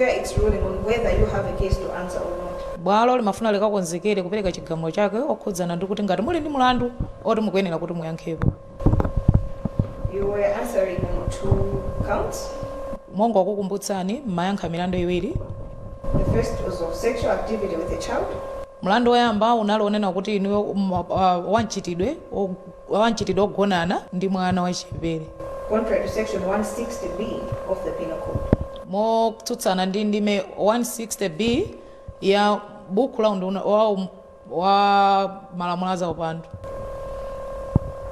prepare its ruling on whether you have a case to answer or not. Bwalo limafuna likakonzekere kupereka chigamulo chake okhudzana ndi kuti ngati muli ndi mulandu oti mukuyenera kuti muyankhepo. You were answering on two counts. Mongokukumbutsani, mmayankha milandu iwiri. The first was of sexual activity with a child. Mlandu woyamba unali onena kuti inuyo wa mchitidwe ogonana ndi mwana wachichepere contrary to section 160B of the Penal Code. Motsutsana ndi ndime 160B ya buku la unduna wa malamulo a zaupandu.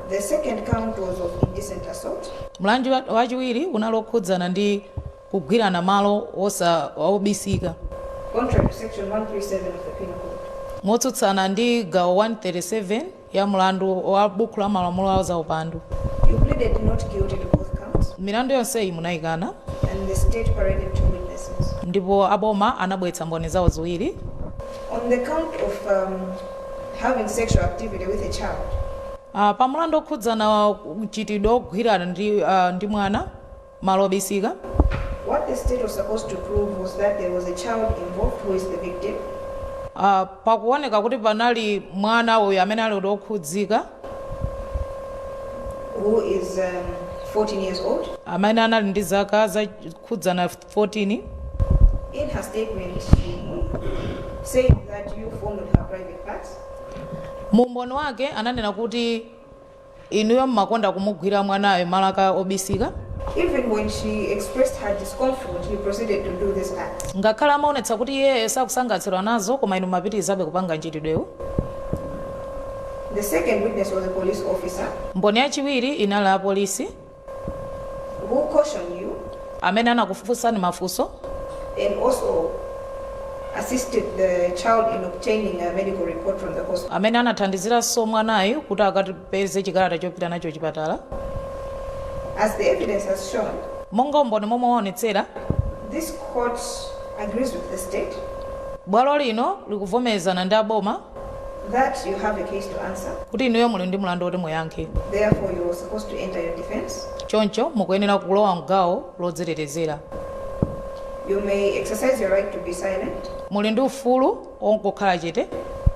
The second count was of indecent assault. Mlandu wachiwiri unali okhudzana ndi kugwirana malo osa obisika contrary to section 137 of the Penal Code. Motsutsana ndi gawo 137 ya mlandu wa buku la malamulo a zaupandu. You pleaded not guilty to both counts, Milandu yonseyi munayikana, and the state paraded two witnesses. Ndipo aboma anabweretsa mboni zawo ziwiri. On the count of having sexual activity with a child, Pa mlandu okhudzana mchitidwe ogwirana ndi mwana malo obisika, what the state was supposed to prove was that there was a child involved who is the victim, pakuoneka kuti panali mwana uyu amene ali okhudzika, who is 14 years old. Amene anali ndi zaka zakhudzana 14. In her statement, she said that you fondled her private parts. Mu umboni wake ananena kuti inuyo mmakonda kumugwira mwanayo malo ake obisika. Even when she expressed her discomfort, you proceeded to do this act. Ngakhale amaonetsa kuti iye sakusangalatsidwa nazo, koma inu mapitirizabe kupanga mchitidwewu. The second witness was a police officer Mboni yachiwiri inali apolisi who cautioned you amene anakufunsani mafunso and also assisted the child in obtaining a medical report from the hospital. Amene anathandiziranso mwanayo kuti akapeze chikalata chopita nacho chipatala. As the evidence has shown, Monga umboni momwe waonetsera, this court agrees with the state bwalo lino likuvomerezana ndi aboma that you have a case to answer. Kuti inuyo muli ndi mlandu woti muyankhe. Therefore, you are supposed to enter your defense. Choncho mukuyenera kulowa mgawo lodzitetezera. You may exercise your right to be silent, Muli ndi ufulu ongokhala chete,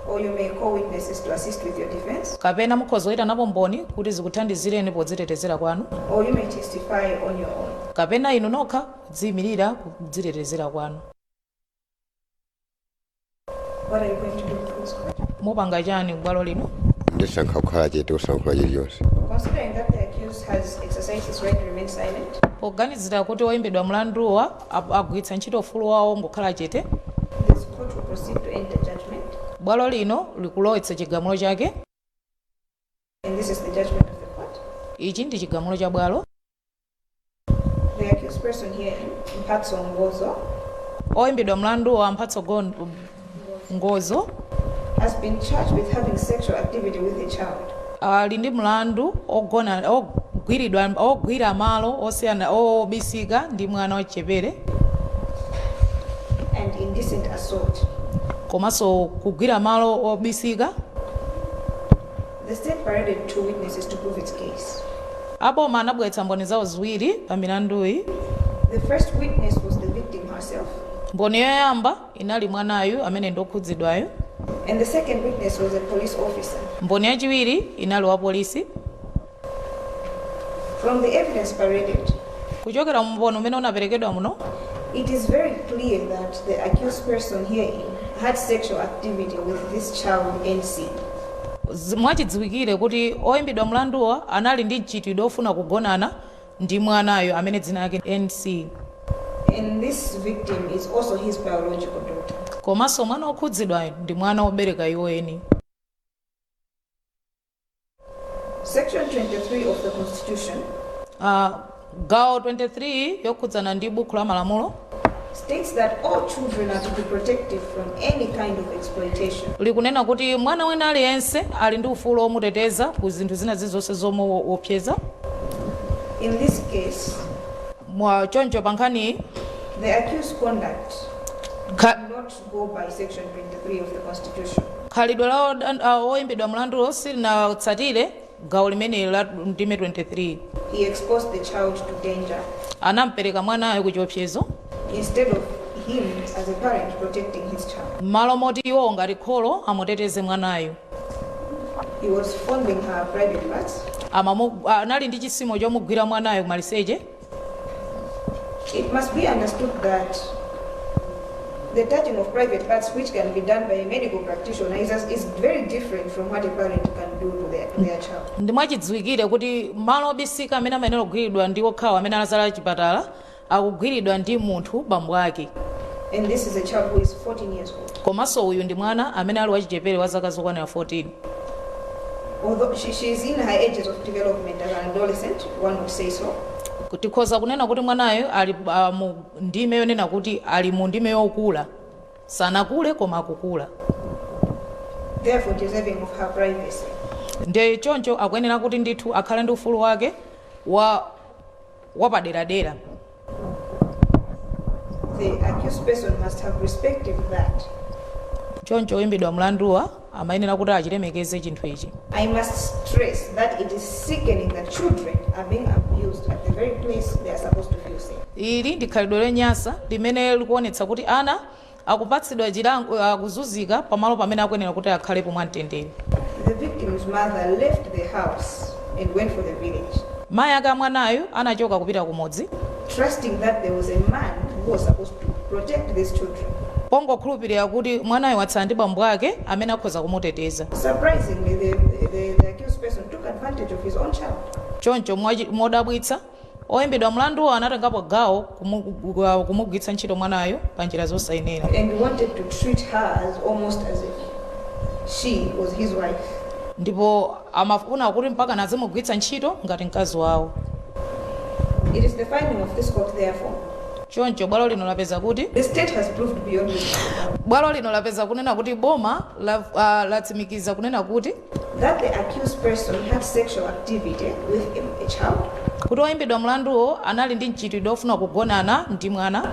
or you may call witnesses to assist with your defense, kapena mukhoza kuyitanapo mboni kuti zikuthandizireni podzitetezera kwanu, or you may testify on your own. Kapena inu nokha kudziyimirira kudzitetezera kwanu. What are you going to do before this court? Mupanga chani bwalo lino? Ndisankha kukhala chete, osayankhula chilichonse. Considering that the accused has exercised his right to remain silent, Poganizira kuti oyimbidwa mlanduwa agwiritsa ntchito ufulu wawo ngokhala chete, this court will proceed to enter judgment. Bwalo lino likulowetsa chigamulo chake. And this is the judgment of the court. Ichi ndi chigamulo cha bwalo. The accused person here, Mphatso Ngozo, Oyimbidwa mlanduwa Mphatso Ngozo has been charged with having sexual activity with a child ali ndi mlandu ogona ogwiridwa ogwira malo osiyana obisika ndi mwana wachichepere and indecent assault. Komanso kugwira malo obisika. The state paraded two witnesses to prove its case. Aboma anabweretsa mboni zawo ziwiri pa milanduyi. The first witness was the victim herself, Mboni yoyamba inali mwanayu amene ndi okhudzidwayo, and the second witness was a police officer. Mboni yachiwiri inali wa polisi. From the evidence paraded, Kuchokera mu umboni umene unaperekedwa muno, it is very clear that the accused person herein had sexual activity with this child NC. Mwachidziwikire kuti oyimbidwa mlanduwa anali ndi mchitidwe ofuna kugonana ndi mwanayo amene dzina lake NC. And this victim is also his biological daughter. Komanso mwana okhudzidwayo ndi mwana wobereka iwo eni. Section 23 of the Constitution Gawo 23 yokhudzana ndi buku la malamulo states that all children are to be protected from any kind of exploitation. Likunena kuti mwana wina aliyense ali ndi ufulu womuteteza ku zinthu zina zilizonse zomuopseza. In this case, Mwa choncho pa nkhaniyi, the accused conduct did not go by Section 23 of the Constitution. Khalidwe la oyimbidwa mlandulo silinatsatire gawo limeneli la ndime 23. He exposed the child to danger Anampereka mwanayo ku chiopsezo instead of him as a parent protecting his child. M'malo moti iwo ngati kholo amuteteze mwanayo. He was fondling her private parts. Anali ndi chisimo chomugwira mwanayo kumaliseche. It must be understood that the touching of private parts, which can be done by a medical practitioner, is very different from what a parent can do to their child. Ndi mwachidziwikire kuti malo obisika amene amayenera kugwiridwa ndi okhawo amene anazala chipatala akugwiridwa ndi munthu bambo ake. And this is a child who is 14 years old. Komanso uyu ndi mwana amene ali wachichepere wa zaka zokwanira 14. Although she is in her ages of development as an adolescent, one would say so. Tikhoza kunena kuti mwanayo ali mu ndime yonena kuti ali mu ndime yokula, sanakule koma akukula. Therefore deserving of her privacy. Ndiye choncho akuyenera kuti ndithu akhale ndi ufulu wake wa wapaderadera. The accused person must have respected that. Choncho oyimbidwa mlanduwa amayenera kuti achilemekeze chinthu ichi. I must stress that it is sickening that children are being abused at the very place they are supposed to feel safe. Ili ndi khalidwe lonyasa limene likuonetsa kuti ana akupatsidwa chilango, akuzunzika pamalo pamene akuyenera kuti akhalepo mwamtendere. The victim's mother left the house and went for the village, Mayi ake amwanayo anachoka kupita kumudzi, trusting that there was a man who was supposed to protect these children. Pongokhulupirira kuti mwanayo watsala ndi bambo ake amene akhoza kumuteteza. Surprisingly, the accused person took advantage of his own child. Choncho modabwitsa oyimbidwa mlanduwo anatengapo gawo kumugwiritsa ntchito mwanayo pa njira zosayenera. And wanted to treat her as almost as if she was his wife. Ndipo amafuna kuti mpaka nazimugwiritsa ntchito ngati mkazi wawo. It is the finding of this court, therefore, Choncho bwalo lino lapeza kuti the state has proved beyond reasonable doubt bwalo lino lapeza kunena kuti boma latsimikiza kunena kuti that the accused person had sexual activity with a child kuti oyimbidwa mlanduwo anali ndi mchitidwe ofuna kugonana ndi mwana,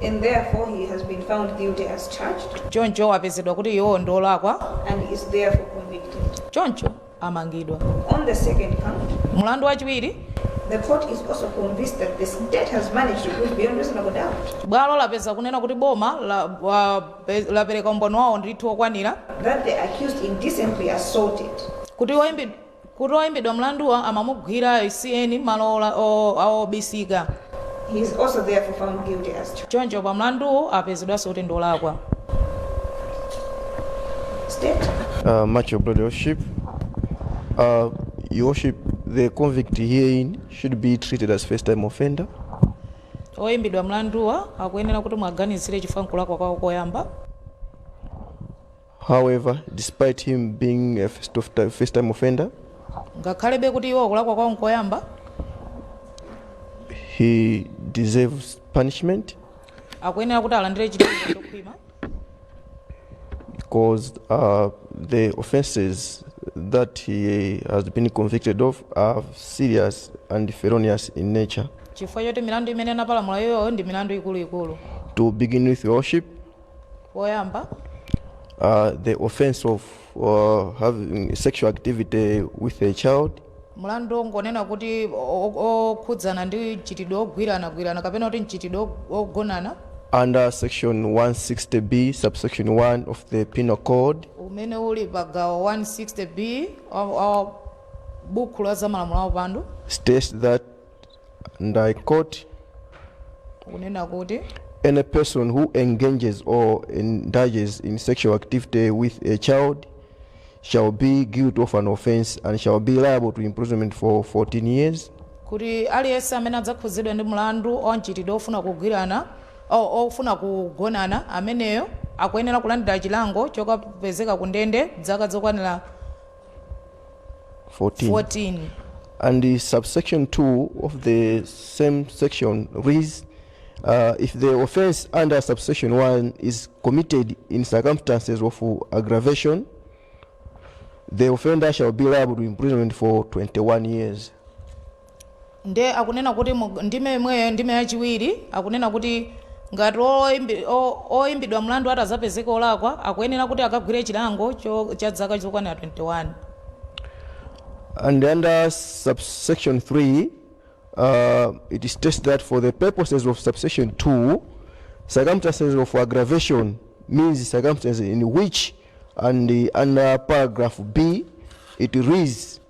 and therefore he has been found guilty as charged choncho apezedwa kuti iwowo ndi olakwa and is therefore convicted. Choncho amangidwa. On the second count, Mlandu wachiwiri, the court is also convinced that the state has managed to prove beyond reasonable doubt bwalo lapeza kunena kuti boma lapereka umboni wawo ndithu okwanira that the accused indecently assaulted kuti oyimbidwa mlanduwa amamugwira cn malo obisika. He is also therefore found guilty as charged. Choncho pa mlanduwu apezedwanso kuti ndi olakwa. State. Much obliged, Your Worship. Your Worship, the convict herein should be treated as first-time offender. Oyimbidwa mlanduwa akuyenera kuti mwaganizire chifukwa nkulakwa kwawo koyamba. However, despite him being a first-time offender, ngakhalebe kuti iwo kulakwa kwawo nkoyamba, he deserves punishment akuyenera kuti alandire chilango chokhwima because the offenses that he has been convicted of are serious and felonious in nature. Chifukwa choti milandu imene anapalamula iyoyo ndi milandu ikuluikulu. To begin with, Your Worship, Poyamba, the offense of having sexual activity with a child mlandu ongonena kuti okhudzana ndi mchitidwe ogwiranagwirana kapena kuti mchitidwe ogonana under section 160B, subsection 1 of the Penal Code umene uli pa gawo 160B wa buku la zamalamulo aupandu states that, and I quote, kunena kuti "Any person who engages or indulges in sexual activity with a child shall be guilty of an offense and shall be liable to imprisonment for 14 years." Kuti aliyense amene adzakhuzidwa ndi mlandu wa mchitidwe ofuna kugwirana ofuna kugonana ameneyo akuyenera kulandira chilango chokapezeka ku ndende zaka zokwanira 14. 14. And the subsection 2 of the same section reads, "If the offense under subsection 1 is committed in circumstances of aggravation, the offender shall be liable to imprisonment for 21 years." Nde akunena kuti ndime imweyo, ndime yachiwiri, akunena kuti ngati oyimbidwa mlandu atazapezeka olakwa akuyenera kuti akagwire chilango cha zaka zokwanira 21. And under subsection 3, it is states that for the purposes of subsection 2, Circumstances of aggravation means circumstances in which, and under paragraph B, it reads,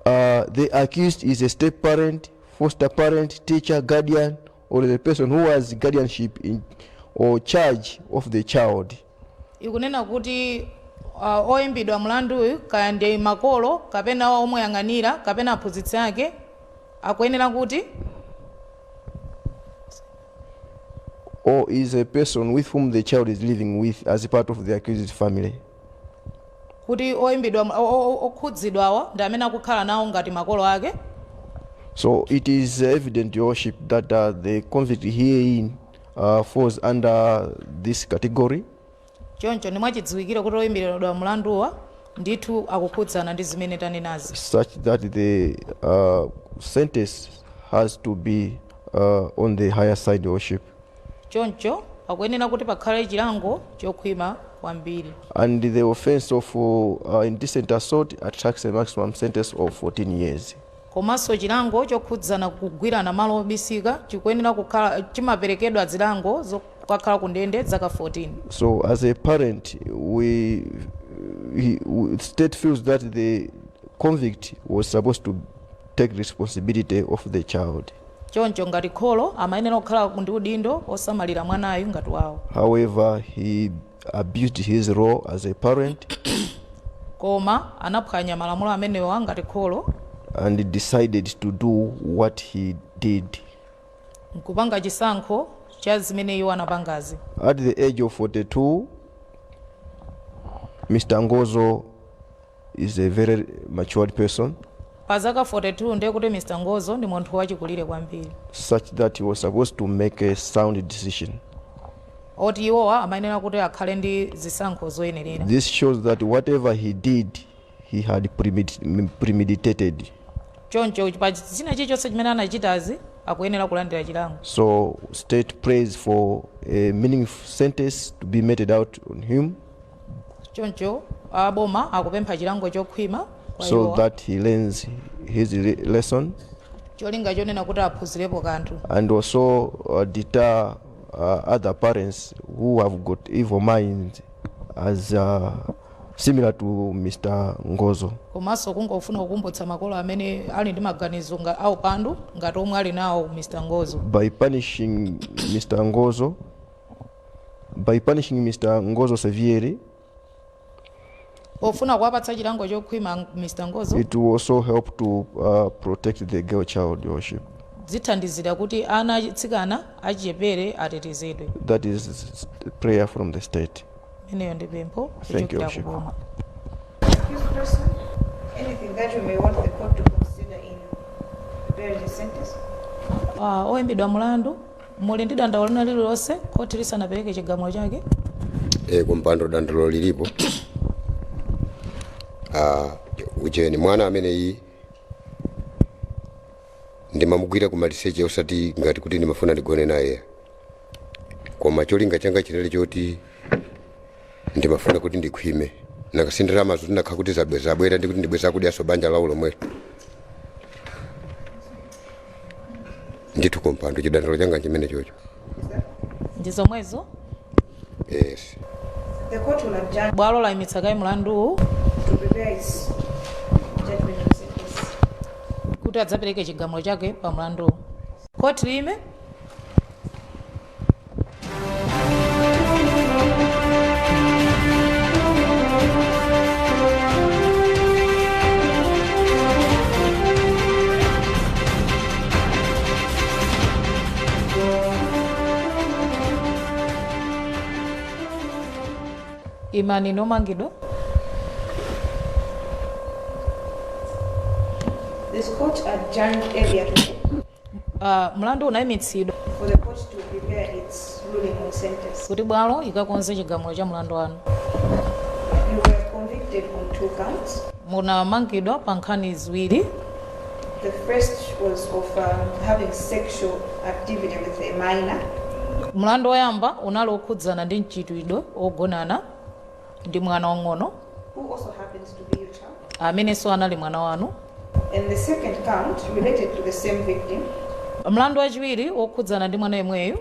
the accused is a step parent, foster parent, teacher, guardian, or the person who has guardianship in or charge of the child. Ikunena kuti oyimbidwa mlanduyu kaya ndi makolo kapena omuyang'anira kapena aphunzitsi ake akuyenera kuti or is a person with whom the child is living with as part of the accused family. Kuti oyimbidwa okhudzidwawa ndi amene akukhala nawo ngati makolo ake. So it is evident, Your Worship, that the convict herein falls under this category. Choncho ndi mwachidziwikire kuti oyimbidwa mlanduwa ndithu akukhudzana ndi zimene tanenazi. Such that the sentence has to be on the higher side, Your Worship. Choncho akuyenera kuti pakhale chilango chokhwima kwambiri. And the offense of indecent assault attracts a maximum sentence of 14 years. Komanso chilango chokhudzana kugwirana malo obisika chikuyenera kukhala chimaperekedwa zilango zokakhala ku ndende zaka 14. So, as a parent, state feels that the convict was supposed to take responsibility of the child. Choncho ngati kholo amayenera kukhala ndi udindo osamalira mwanayu ngati wawo. However, he abused his role as a parent Koma anaphwanya malamulo amenewa ngati kholo and decided to do what he did. Nkupanga chisankho cha zimene iwo anapangazi. At the age of 42, Mr. Ngozo is a very matured person, Pa zaka 42 ndiye kuti Mr Ngozo ndi munthu wachikulire kwambiri, such that he was supposed to make a sound decision. Oti iwowa amayenera kuti akhale ndi zisankho zoyenerera. This shows that whatever he did, he had premeditated. Choncho pa china chilichonse chimene anachitazi akuyenera kulandira chilango. So, state prays for a meaningful sentence to be meted out on him Choncho aboma akupempha chilango chokhwima kwa so iwowa that he learns his lesson cholinga chonena kuti aphunzirepo kanthu and also deter other parents who have got evil minds as similar to Mr. Ngozo. Komanso kungofuna kukumbutsa makolo amene ali ndi maganizo aupandu ngati omwe ali nawo Mr Ngozo. By punishing Mr. Ngozo severely, Pofuna kuwapatsa chilango chokhwima Mr Ngozo, it will also help to protect the girl child, Your Worship. Zithandizira kuti ana atsikana achichepere atetezedwe. That is prayer from the state. Imeneyo ndi pempho Thank you, kuchokera Worship. kuboma. Accused person, anything that you may want the court to consider in preparing a sentence? Oyimbidwa mulandu muli ndi dandaulo lina lililonse khoti lisanapereke chigamulo chake? Kumpando dandaulo lilipo. Ujeni mwana ameneyi ndimamugwira kumaliseche osati ngati kuti ndimafuna ndigone naye, koma cholinga changa chinali choti ndimafuna kuti ndikhwime nakasindalamazo tinakha kuti zabwera ndikuti ndibweza kudyaso banja lawo lomwelo ndithu. Kumpando chidandaulo changa chimene chocho. Ndi zomwezo? Yes. The court will adjourn Bwalo layimitsa kaye mlanduwu to prepare its judgment on sentence. Kuti adzapereke chigamulo chake pa mlanduwu. Khoti liyime. Imani nomangidwa. This court adjourned earlier today Mlandu unayimitsidwa for the court to prepare its ruling on sentence. Kuti bwalo ikakonze chigamulo cha mlandu wanu. You were convicted on two counts. Munamangidwa pa nkhani ziwiri. The first was of having sexual activity with a minor, Mlandu woyamba unali wokhudzana ndi mchitidwe wogonana ndi mwana wang'ono who also happens to be your child. Amenenso anali mwana wanu. And the second count related to the same victim, Mlandu wachiwiri wokhudzana ndi mwana yemweyo,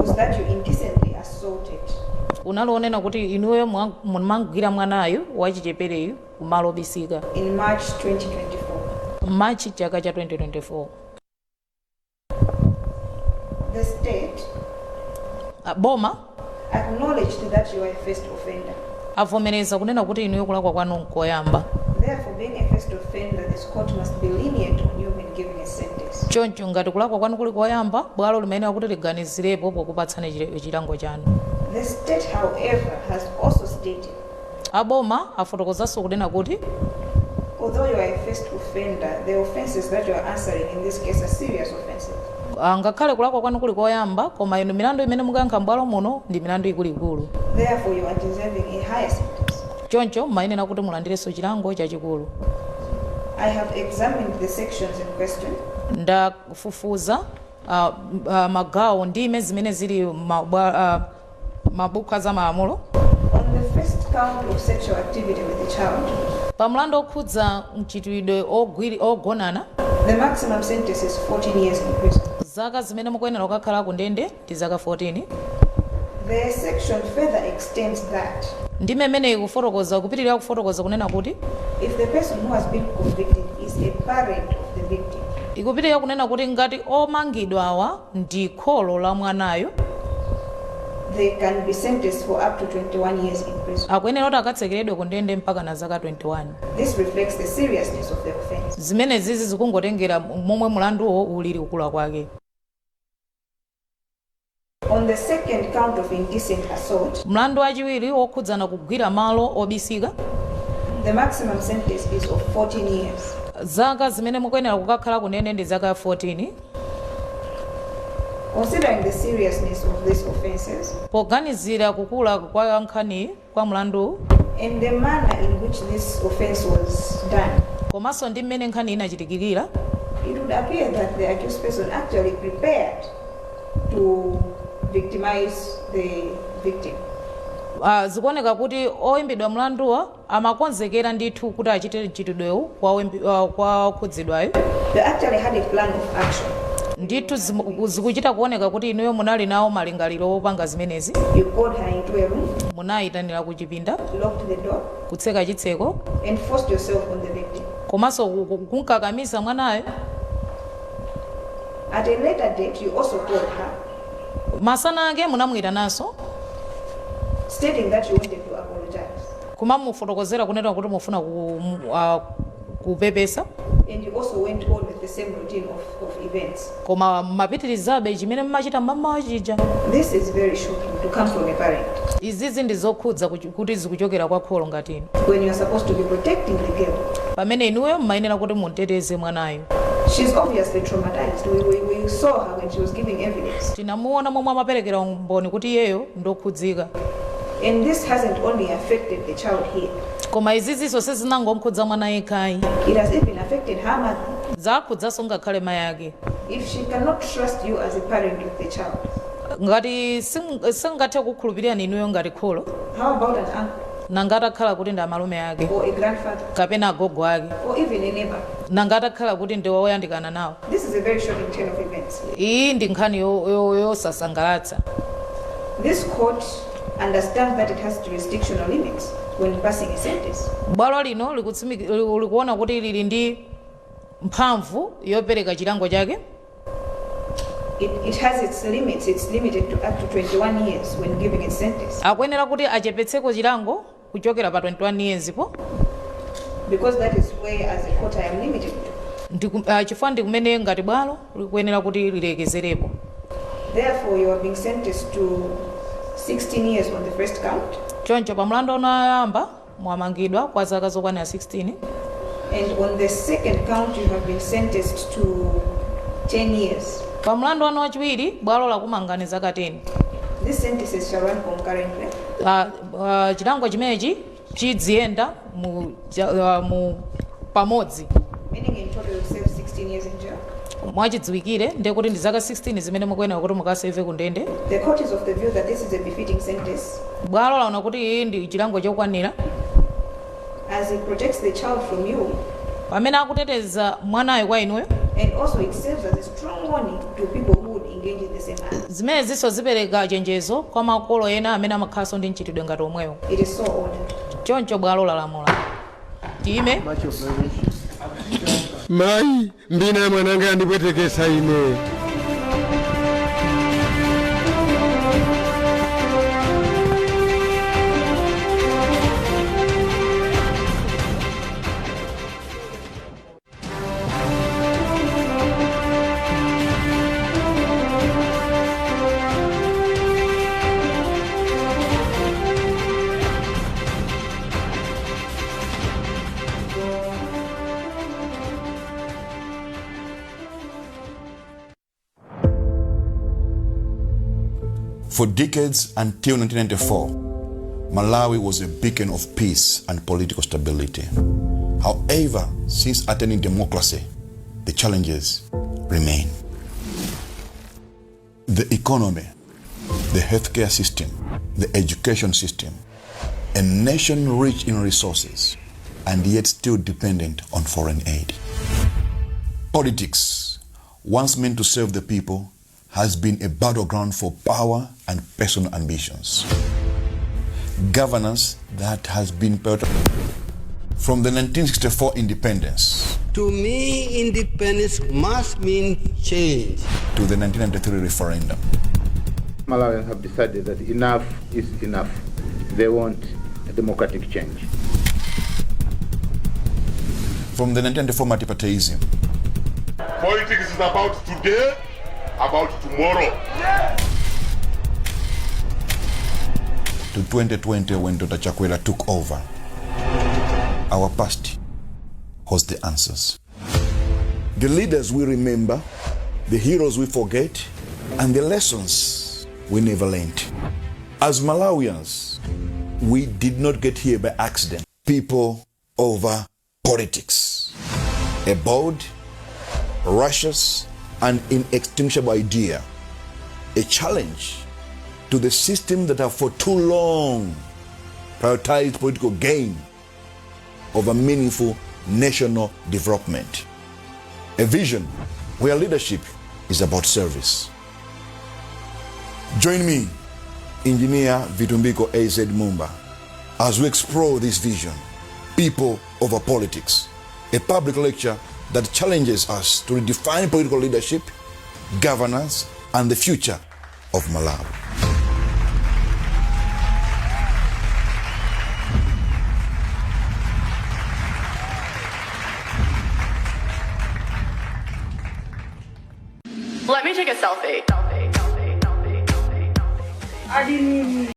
Was that you indecently assaulted Unali onena kuti inuyo mumagwira mwanayu wachichepereyu kumalo obisika in March 2024. Machi chaka cha 2024. The state Boma acknowledged that you are a first offender. Avomereza kunena kuti inuyo kulakwa kwanu nkoyamba. Therefore, being a first offender, this court must be lenient on you when giving a sentence. Choncho ngati kulakwa kwanu kuli koyamba, bwalo limayenera kuti liganizirepo pokupatsani chilango chanu. The state, however, has also stated, Aboma afotokozanso kunena kuti although you are a first offender, the offenses that you are answering in this case are serious offenses. Ngakhale kulakwa kwanu kuli koyamba, koma inu milandu imene mukuyankha m'bwalo muno ndi milandu ikuluikulu. Therefore, you are deserving a higher sentence. Choncho mmayenera kuti mulandirenso chilango chachikulu. I have examined the sections in question Ndafufuza magawo, ndime zimene zili mabuku za malamulo. On the first count of sexual activity with a child. Pa mlandu okhudza mchitidwe ogonana, The maximum sentence is 14 years in prison. Zaka zimene mukuyenera kukakhala ku ndende ndi zaka 14. The section further extends that Ndime imene ikufotokoza, kupitirira kufotokoza kunena kuti if the person who has been convicted is a parent of the victim, ikupitirira kunena kuti ngati omangidwa awa ndi kholo la mwanayo, they can be sentenced for up to 21 years in prison. Akuyenera kuti akatsekeredwe ku ndende mpaka na zaka 21. This reflects the seriousness of the offense. Zimene zizi zikungotengera momwe mulanduwo ulili kukula kwake. On the second count of indecent assault, Mlandu wachiwiri wokhudzana kugwira malo obisika, the maximum sentence is of 14 years. Zaka zimene mukuyenera kukakhala ku ndende ndi zaka 14. Considering the seriousness of these offenses Poganizira kukula kwa nkhani kwa mlandu and the manner in which this offense was done, komanso ndi mmene nkhani inachitikirira, it would appear that the accused person actually prepared to victimize the victim. Zikuoneka kuti oyimbidwa mlanduwa amakonzekera ndithu kuti achite mchitidwewu kwa okhudzidwayo. They actually had a plan of action. Ndithu zikuchita kuoneka kuti inuyo munali nawo malingaliro opanga zimenezi. You called her into a room, Munayitanira ku chipinda, locked the door, kutseka chitseko, and forced yourself on the victim. Komanso kunkakamiza mwanayo. At a later date, you also called her, Masana ake munamuyitananso, stating that you wanted to apologize. Kumamufotokozera kunena kuti mufuna kupepesa. And you also went on with the same routine of events. Koma mapitirizabe chimene mmachita mmamawa chija. This is very shocking to come from a parent Izizi ndi zokhudza kuti zikuchokera kwa kholo ngati inu, when you are supposed to be protecting the girl. Pamene inuyo mmayenera kuti munteteze mwanayo. She's obviously traumatized. We saw her when she was giving evidence. Tinamuona momwe amaperekera umboni kuti iyeyo ndokhudzika. And this hasn't only affected the child here, Koma izizinso sizinangomkhudza mwana yekhayi, it has even affected her mother. Zakhudzanso ngakhale mayi ake. If she cannot trust you as a parent with the child, Ngati singathe kukhulupirirani inuyo ngati kholo, how about an uncle nanga atakhala kuti ndi amalume ake, or a grandfather kapena agogo ake, or even a neighbor? Nanga atakhala kuti ndi woyandikana nawo? This is a very shocking chain of events. Iyi ndi nkhani yosasangalatsa. This court understands that it has jurisdictional limits when passing a sentence. Bwalo lino likuona kuti lili ndi mphamvu yopereka chilango chake. It has its limits. It's limited to up to 21 years when giving a sentence Akuyenera kuti achepetseko chilango kuchokera pa 21 years po, because that is where, as a court, I am limited to. Chifukwa ndi kumene ngati bwalo likuyenera kuti lilekezerepo. Therefore, you are being sentenced to 16 years on the first count Choncho pa mlandu woyamba mwamangidwa kwa zaka zokwanira 16, and on the second count, you have been sentenced to 10 years. Pa mlandu wanu wachiwiri bwalo lakumangani zaka 10. These sentences shall run concurrently. Chilango chimenechi chidziyenda mu pamodzi. Meaning in total you serve 16 years in jail. Mwachidziwikire ndiye kuti ndi zaka 16 zimene mukuyenera kuti mukaseve ku ndende. The court is of the view that this is a befitting sentence Bwalo laona kuti iyi ndi chilango chokwanira as it protects the child from you pamene akuteteza mwanayo kwa inuyo, and also it serves as a strong warning to people who would would engage in the same act. Zimene zinso zipereka chenjezo kwa makolo ena amene amakhalanso ndi mchitidwe ngati omwewo. It is so ordered. Choncho bwalo lalamula tiyime. Much obliged. Mayi, mbina ya mwananga yandipwetekesa ine. For decades until 1994, Malawi was a beacon of peace and political stability. However, since attaining democracy, the challenges remain. The economy, the healthcare system, the education system, a nation rich in resources and yet still dependent on foreign aid. Politics, once meant to serve the people, has been a battleground for power and personal ambitions. Governance that has been prioritized from the 1964 independence To me, independence must mean change. To the 1993 referendum. Malawians have decided that enough is enough. They want a democratic change. From the 1994 multipartyism Politics is about today, about tomorrow. To 2020, when Dr. Chakwera took over, our past holds the answers. The leaders we remember, the heroes we forget, and the lessons we never learned. As Malawians, we did not get here by accident. People over politics. A bold, righteous, and inextinguishable idea. A challenge to the system that have for too long prioritized political gain over meaningful national development. A vision where leadership is about service. Join me, Engineer Vitumbiko AZ Mumba, as we explore this vision, People Over Politics, a public lecture that challenges us to redefine political leadership, governance, and the future of Malawi. Let me take a selfie. Selfie, selfie, selfie, selfie, selfie.